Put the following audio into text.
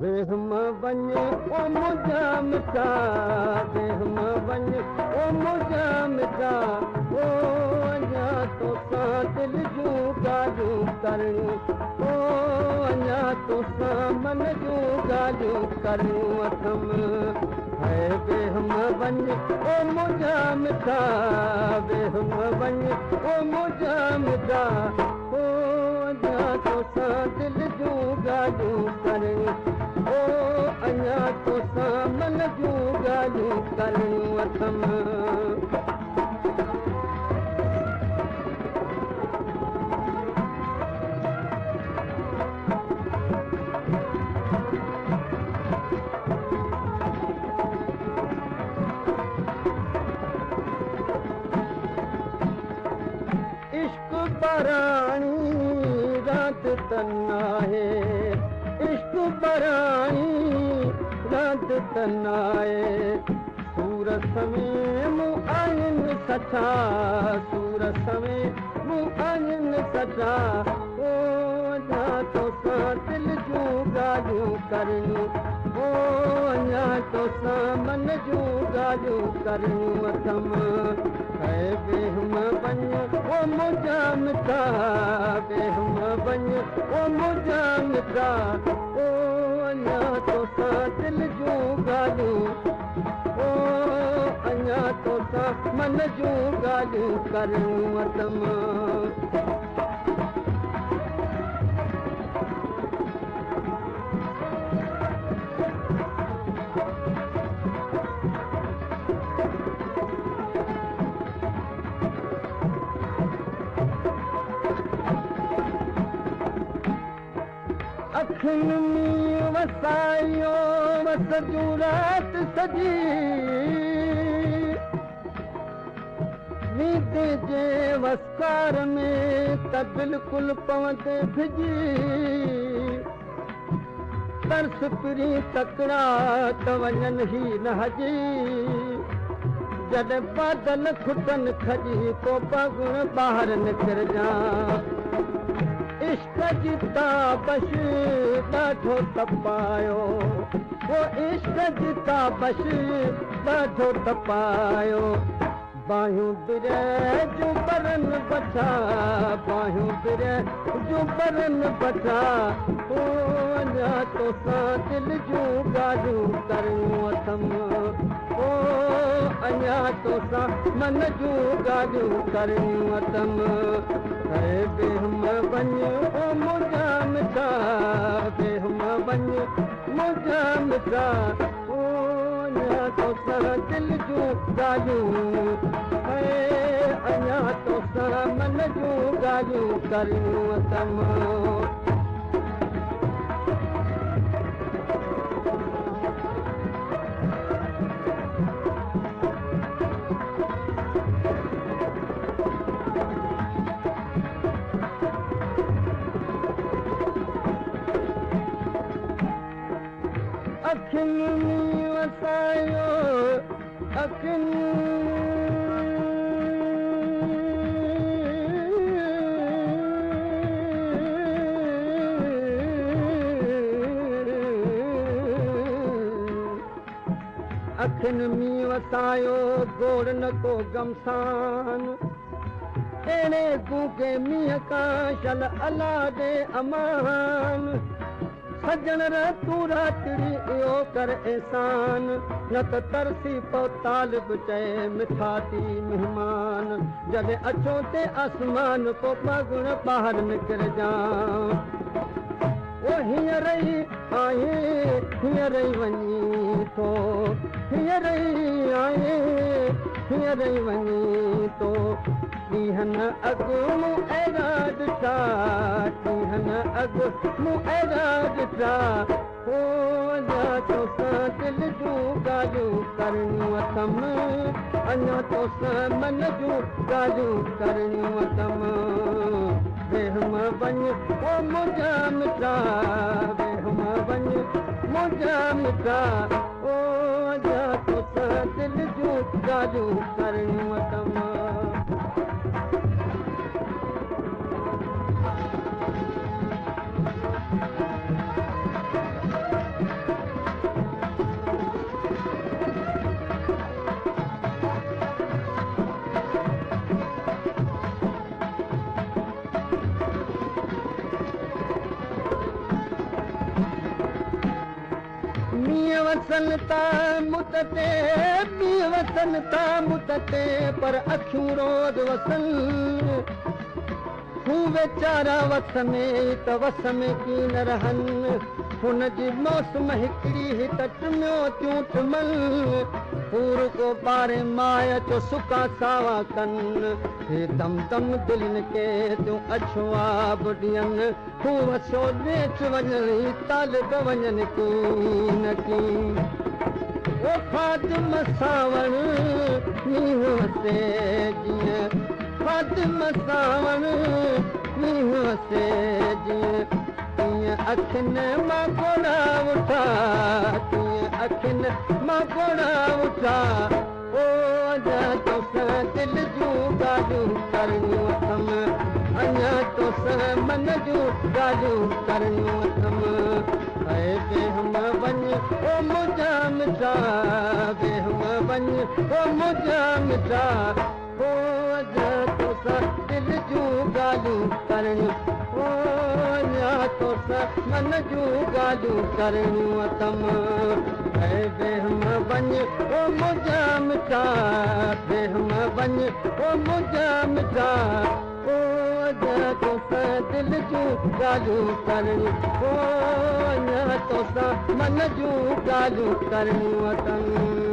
ويهم وڃ او منهنجا مٺا، ويهم وڃ او منهنجا مٺا، او اڃا توسان دل جون ڳالهيون ڪرڻيون، او اڃا توسان من جون ڳالهيون ڪرڻيون اٿم. هي ويهم وڃ او منهنجا مٺا، ويهم وڃ او منهنجا مٺا، او اڃا توسان دل جون ڳالهيون ڪرڻيون، او اڃا توسان من جون ڳالهيون ڪرڻيون اٿم. इश्क बराणी रात त नाहे, इश्क बराणी रात त नाहे, सूर समे मूं आहिनि सचा, सूर समे मूं आहिनि सचा, ओ अञा तोसां दिल जूं ॻाल्हियूं करणियूं, ओ अञा तोसां मन जूं ॻाल्हियूं करणियूं अथम। हे वेहम वञ ओ मुंहिंजा मिठा, वेहम वञ ओ मुंहिंजा मिठा, ओ अञा तोसां दिल जूं ॻाल्हियूं, ओ अञा तोसां मन जूं ॻाल्हियूं करणियूं अथम। अखियुनि में वसायो वस जूं राति सॼी, वींदे जे वसकार में त बिल्कुलु पवंदे भिॼी, तरस पिरी तकड़ा त वञनि ही न हजी, जॾहिं बादल खुटनि खजी पोइ बगुण ॿाहिरि निकिरजां। इश्क जी ताबश ॾाढो तपायो, ओ इश्क जी ताबश ॾाढो तपायो, बाहियूं बिरे जूं बरन बछा, बाहियूं बिरे जूं बरन बछा, ओ अञा तोसां दिल जूं ॻाल्हियूं करणियूं अथम, ओ अञा तोसां मन जूं ॻाल्हियूं करणियूं अथम। हे वेहम वञ ओ मुंहिंजा मिठा, वेहम वञ मुंहिंजा मिठा, ओ अञा तोसां दिल जूं ॻाल्हियूं, हे अञा तोसां मन जूं ॻाल्हियूं करणियूं अथम। अखियुनि में वसायो, अखियुनि अखियुनि में वसायो गोड़ न को गमसान, अहिड़े गूंगे मींहं खां शल अला ॾे अमान, सजण तूं रातिड़ी इहो कर एहसान, न त तरसी पओ तालिब चए मिठा थी महिमान, जॾहिं अचो ते आसमान पोइ बगुण ॿाहिरि निकिरजां। ओ हींअर ई आहे हींअर ई वञी थो, हींअर ई आहे हींअर ई वञी थो, ॾींहनि अॻु मूं अहिड़ा ॾिठा, ॾींहनि अॻु मूं अहिड़ा ॾिठा, ओ अञा तोसां दिल जूं ॻाल्हियूं करणियूं अथम, अञा तोसां मन जूं ॻाल्हियूं करणियूं अथम। वेहम वञ ओ मुंहिंजा मिठा, वेहम वञ मुंहिंजा मिठा, ओ अञा तोसां दिल जूं ॻाल्हियूं करणियूं अथम। وسن ٿا مت تي، مينهن وسن ٿا مت تي، پر اکيون روز وسن. هو ويچارا وس ۾ ته وس ۾ ڪين رهن. هن جي موسم هڪڙي هي ته ٽميو ٿيون ٽمن. هو رڳو ٻاري ماءِ جو سڪا ساوا ڪن. هي دم دم دلين کي ٿيون اڇو آب ڏين. هو وسيو نيٺ وڃن، هي طالب وڃن ڪين ڪين. او خادم سانوڻ مينهن وسي جيئن، خادم سانوڻ مينهن وسي جيئن، تيئن اکين مان ڳوڙها اٺا، تيئن اکين مان ڳوڙها اٺا. او اڃا توسان دل جون ڳالهيون ڪرڻيون اٿم، اڃا توسان من جون ڳالهيون ڪرڻيون اٿم. اي ويهم وڃ او منهنجا مٺا، ويهم وڃ او منهنجا مٺا. او اڃا توسان دل جون ڳالهيون ڪرڻيون، او اڃا توسان من جون ڳالهيون ڪرڻيون اٿم. اي ويهم وڃ او منهنجا مٺا، ويهم وڃ او منهنجا مٺا. او اڃا توسان دل جون ڳالهيون ڪرڻيون، او اڃا توسان من جون ڳالهيون ڪرڻيون اٿم.